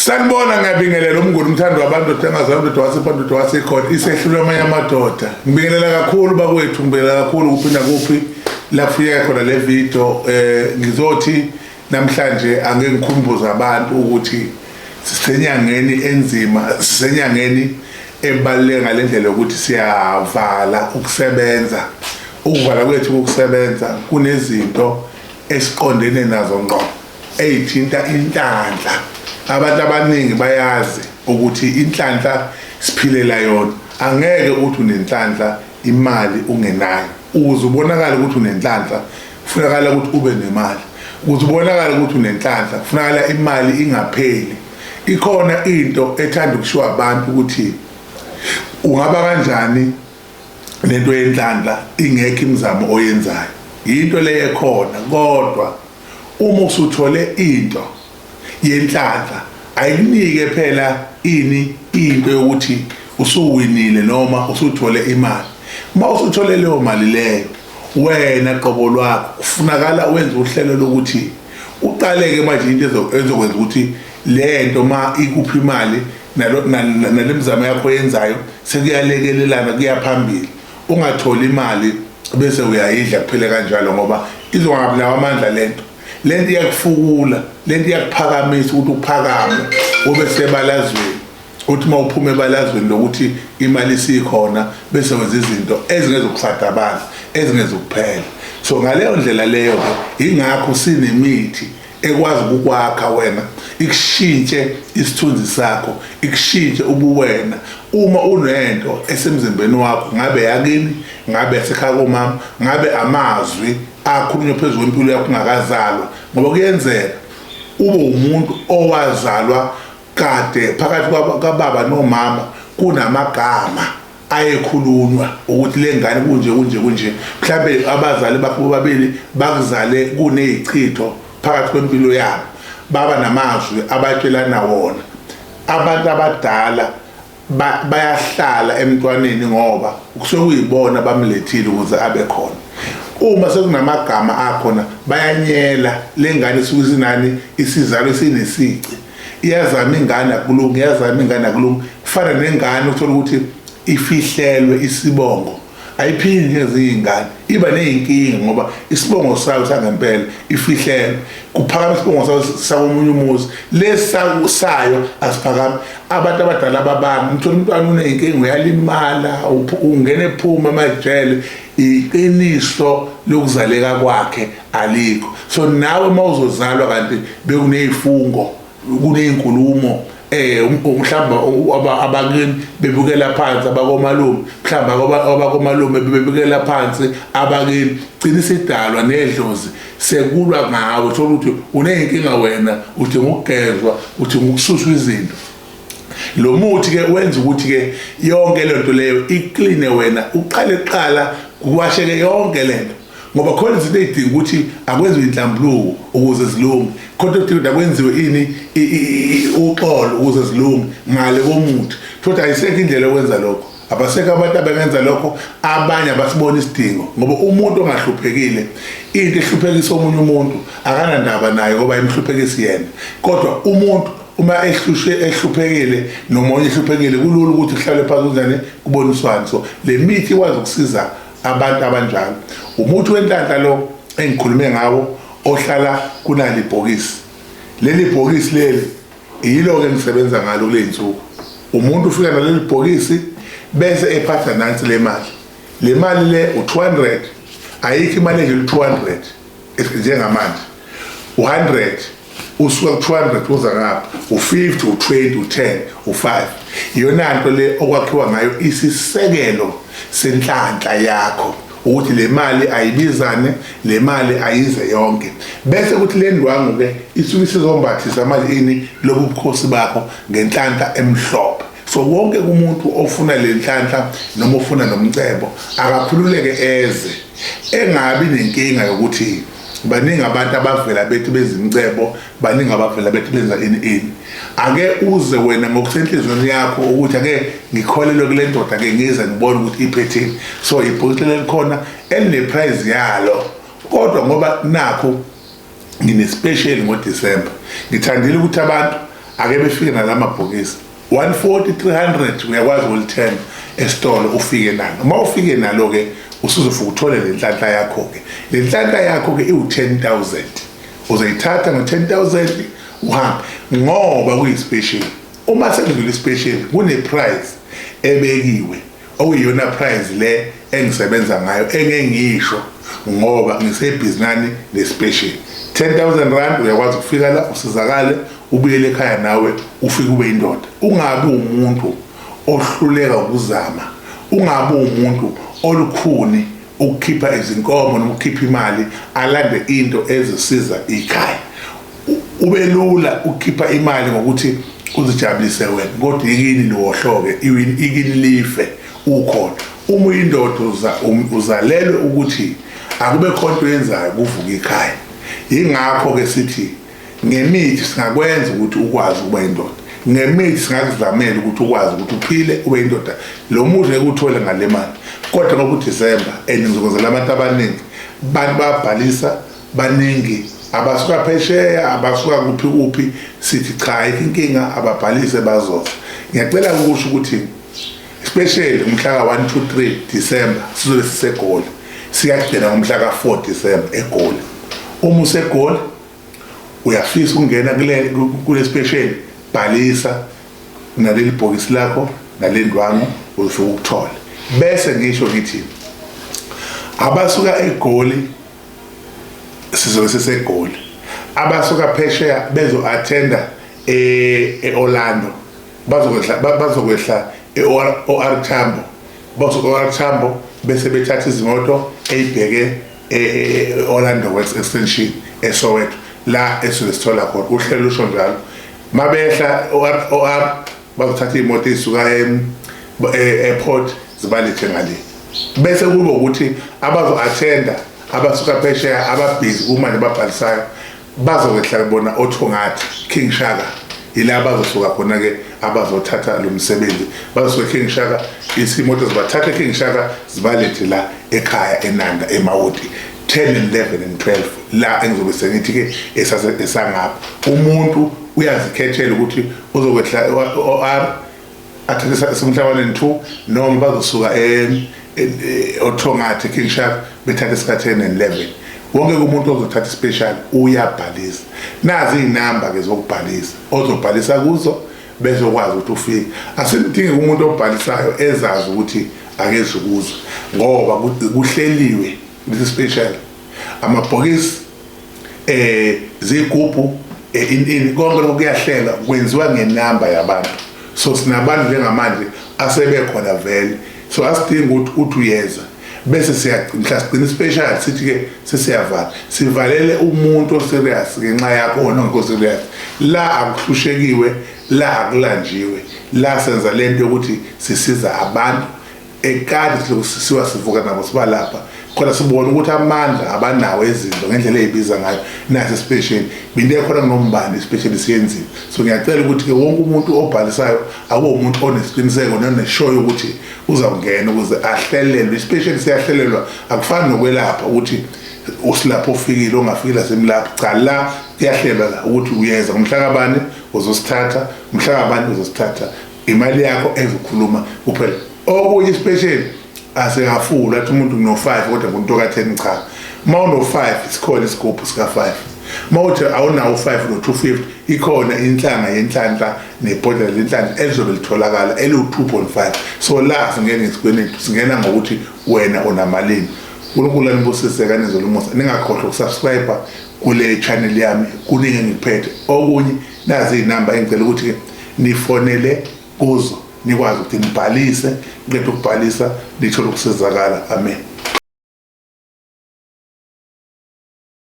Sanibona, ngiyabingelela umnguni umthando wabantu odengazana ndoda wasepha wasekhona isehlulwe amanye amadoda. Ngibingelela kakhulu bakwethu, ngibingelela kakhulu kuphi nakuphi la kufika khona le video. Ngizothi namhlanje ake ngikhumbuze abantu ukuthi sisenyangeni enzima, sisenyangeni ebaluleke ngale ndlela yokuthi siyavala ukusebenza. Ukuvala kwethu ukusebenza kunezinto esiqondene nazo ngqo eyithinta inhlanhla. Abantu abaningi bayazi ukuthi inhlanhla siphilela yona. Angeke uthi unenhlanhla imali ungenayo. Ukuze ubonakale ukuthi unenhlanhla kufunakala ukuthi ube nemali. Ukuze ubonakale ukuthi unenhlanhla kufunakala imali ingapheli. Ikhona into ethanda ukushiwo abantu ukuthi ungaba kanjani nento yenhlanhla ingekho imizamo oyenzayo. Yinto leyo ekhona, kodwa uma usuthole into yenhlanhla ayikunike phela ini into yokuthi usuwinile noma usuthole imali. Uma usuthole leyo mali leyo, wena qobo lwakho kufunakala wenze uhlelo lokuthi uqaleke manje into ezokwenza ukuthi lento ma ikuphi imali nale mizamo yakho oyenzayo sekuyalekelelana kuya phambili. Ungatholi imali bese uyayidla kuphele kanjalo, ngoba izongabulawa amandla lento. Lento iyakufukula, lento iyakuphakamisa ukuthi uphakame ube sebalazweni. Uthi uma uphuma ebalazweni lokuthi imali isikhona bese wenza izinto ezingezokusadabala, ezingezokuphela. So ngaleyo ndlela leyo-ke ingakho sinemithi ekwazi ukukwakha wena, ikushintshe isithunzi sakho, ikushintshe ubuwena. Uma unento esemzimbeni wakho, ngabe yakini, ngabe yasekhaya komama, ngabe amazwi akhulunywa phezu kwempilo yakho ungakazalwa, ngoba kuyenzeka ube umuntu owazalwa kade phakathi kababa nomama kunamagama ayekhulunywa ukuthi le ngane kunje kunje kunje. Mhlambe abazali bakho bobabili bakuzale kunezichitho phakathi kwempilo yabo, baba namazwi abatshelana wona. Abantu abadala bayahlala emntwaneni ngoba kusuke kuyibona bamlethile ukuze abe khona. Uma sekunamagama akhona bayanyela, le ngane isuke isinani, isizalo esinesici. Iyazama ingane akulungi, iyazama ingane akulungi. Kufana nengane uthola ukuthi ifihlelwe isibongo, ayiphili njengezinye iy'ngane, iba ney'nkinga ngoba isibongo sayo sangempela ifihlelwe. Kuphakama isibongo sayo sakomunye umuzi, lesi sayo asiphakami. Abantu abadala babami, umthola umntwana uney'nkinga, uyalimala, ungena ephuma emajele, iqiniso lokuzaleka kwakhe alikho. So nawe uma uzozalwa kanti bekuney'fungo, kuney'nkulumo, mhlawumbe abakini bebukela phansi abakomalume, mhlawumbe abakomalume bebukela phansi abakini, gcina isidalwa nedlozi sekulwa ngawe. Uthola ukuthi uney'nkinga wena, udinga ukugezwa, udinga ukususwa izinto. Lo muthi ke wenza ukuthi ke yonke lento leyo ikline wena, uqale kuqala kuwasheke yonke lento, ngoba khona izinto ey'dinga ukuthi akwenziwe inhlambuluko ukuze zilunge, khona into edinga ukuthi akwenziwe ini uxolo ukuze zilunge ngale komuthi. Thothi ayisekho indlela yokwenza lokho, abasekho abantu abengenza lokho, abanye abasibona isidingo, ngoba umuntu ongahluphekile into ehluphekisa omunye umuntu akanandaba naye ngoba imhluphekisi yena. Kodwa umuntu uma ehluphekile noma onye ehluphekile, kulula ukuthi kuhlalwe phansi kunjani kuboniswane. So le mithi ikwazi ukusiza abantu abanjalo. Umuthi wenhlanhla lo engikhulume ngawo ohlala kunali bhokisi. Leli bhokisi leli yilo-ke engisebenza ngalo kule nsuku. Umuntu ufika naleli bhokisi bese ephatha nansi le mali. Le mali le u-200, ayikho imali edlula u-200 njengamanje. U-100 usuka ku-200 uza ngapha, u-50, u-20, u-10, u-5. Iyona nto le okwakhiwa ngayo isisekelo senhlanhla yakho, ukuthi le mali ayibizane, le mali ayize yonke. Bese kuthi le ndwangu-ke isuke isizombathisa manje ini lobu bukhosi bakho ngenhlanhla emhlophe. So wonke umuntu ofuna le nhlanhla noma ofuna nomcebo akakhululeke eze, engabi nenkinga yokuthi baningi abantu abavela bethi bezimcebo, baningi abavela bethi benza ini ini. Ake uze wena ngokusenhliziyweni yakho ukuthi ake ngikholelwe kule ndoda, ake ngize ngibone ukuthi iphetheni. So ibhokisi lelikhona eline-price yalo, kodwa ngoba nakhu ngine-special ngoDisemba, ngithandile ukuthi abantu Ake befike nalamabhokisi 140 300 uyakwazi ukulithenga esitolo ufike nalo. Uma ufike nalo ke usuzofika uthole le nhlanhla yakho ke. Le nhlanhla yakho ke iwu-10,000. Uzoyithatha ngo-10,000 uhambe ngoba kuyi-special. Uma sekudlula i-special kune-price ebekiwe okuyiyona price le engisebenza ngayo engeke ngisho ngoba ngisebhizinani ne-special. 10,000 rand uyakwazi ukufika la usizakale ubuyele ekhaya nawe ufike ube indoda. Ungabi umuntu ohluleka ukuzama, ungabi umuntu olukhuni ukukhipha izinkomo noma ukukhipha imali alande into ezosiza ikhaya. Ube lula ukukhipha imali ngokuthi uzijabulise wena, kodwa ikini liwohloke, ikini life ukhona. Uma uyindoda uzalelwe ukuthi akube khona into oyenzayo kuvuka ikhaya. Yingakho ke sithi ngemithi singakwenza ukuthi ukwazi ukuba indoda, ngemithi singakuzamela ukuthi ukwazi ukuthi uphile ube indoda. Lo muthi ngeke uthole ngale mali, kodwa ngoba uDisemba and ngizokwenzela abantu abaningi, bantu bayabhalisa baningi abasuka phesheya abasuka kuphi kuphi, sithi cha ayikho inkinga, ababhalise bazoza. Ngiyacela ukusho ukuthi especially ngomhla ka-1 2 3 December sizobe siseGoli, siyagcina ngomhla ka-4 December eGoli. Uma useGoli uyafisa ukungena kule special, bhalisa naleli bhokisi lakho nale ndwangu uzofika ukuthole. Bese ngisho ngithi abasuka eGoli sizobe siseGoli, abasuka phesheya bezo-attenda e-Orlando bazokwehla e-OR Tambo, basuka e-OR Tambo bese bethatha izimoto eyibheke e-Orlando West Extension eSoweto la esuke sithola khona uhlelo lusho njalo. Mabehla OR bazothatha iy'moto ey'suka e-airport zibalethe ngale, bese kube ukuthi abazo-attenda abasuka phesheya ababhizi kumanje babhalisayo bazokwehla bona oThongathi King Shaka, yila bazosuka khona-ke abazothatha lo msebenzi. Bazosuka King Shaka, isimoto zibathatha King Shaka zibalethe la ekhaya eNanda eMawoti 10 and 11 and 12 la engizobe sengithi-ke esangapha. Umuntu uyazikhethela ukuthi uzokwehla OR athathe simhla 1 and 2 noma bazosuka oThongathi King Shaka bethathe isikhathi 10 and 11. Wonke umuntu ozothatha special uyabhalisa. Nazi izinamba ke zokubhalisa ozobhalisa kuzo bese ukwazi ukuthi ufike. Asimdingi umuntu obhalisayo ezazi ukuthi akezi kuzo ngoba kuhleliwe lesi special. Amabhokisi zigubhu in konke lokhu kuyahlela kwenziwa ngenamba yabantu. So sinabantu njengamanje asebekhona vele, so asidingi ukuthi uthi uyeza bese mhla sigcina special sithi ke sesiyavala, sivalele umuntu oserious ngenxa yakho wena ongekho serious. La akuhlushekiwe, la akulanjiwe, la senza lento yokuthi sisiza abantu ekade silokhu sisiwa sivuka nabo sibalapha khona, sibona ukuthi amandla abanawo izinto ngendlela eyibiza ngayo. Nasi special into ekhona kunombani special siyenziwe. So ngiyacela ukuthi ke wonke umuntu obhalisayo akube umuntu onesiqiniseko noneshoyo ukuthi uzawungena ukuze ahlelelwe. Special siyahlelelwa, akufani nokwelapha ukuthi usilapho ufikile ongafikile simlapha. Cha, la kuyahlelwa la ukuthi uyeza ngomhla kabani uzosithatha, umhla kabani uzosithatha, imali yakho ezokhuluma kuphela. Okunye special asikafuli athi umuntu ngino-5 kodwa ngunto ka-10. Cha, uma uno-5 sikhona isigubhu sika-5. Uma uthi awunawo u-5 no-250 ikhona inhlanga yenhlanhla nebhodlela lenhlanhla elizobe litholakala eliwu-2.5. So la singena ngesikweletu, singena ngokuthi wena unamalini. uNkulunkulu anibusise kanizwe umusa. Ningakhohlwa ukusubscribe kule channel yami, kuningi engikuphethe. Okunye nazi iy'namba engicela ukuthi nifonele kuzo nikwazi ukuthi nibhalise, niqede ukubhalisa nithole ukusizakala. Amen.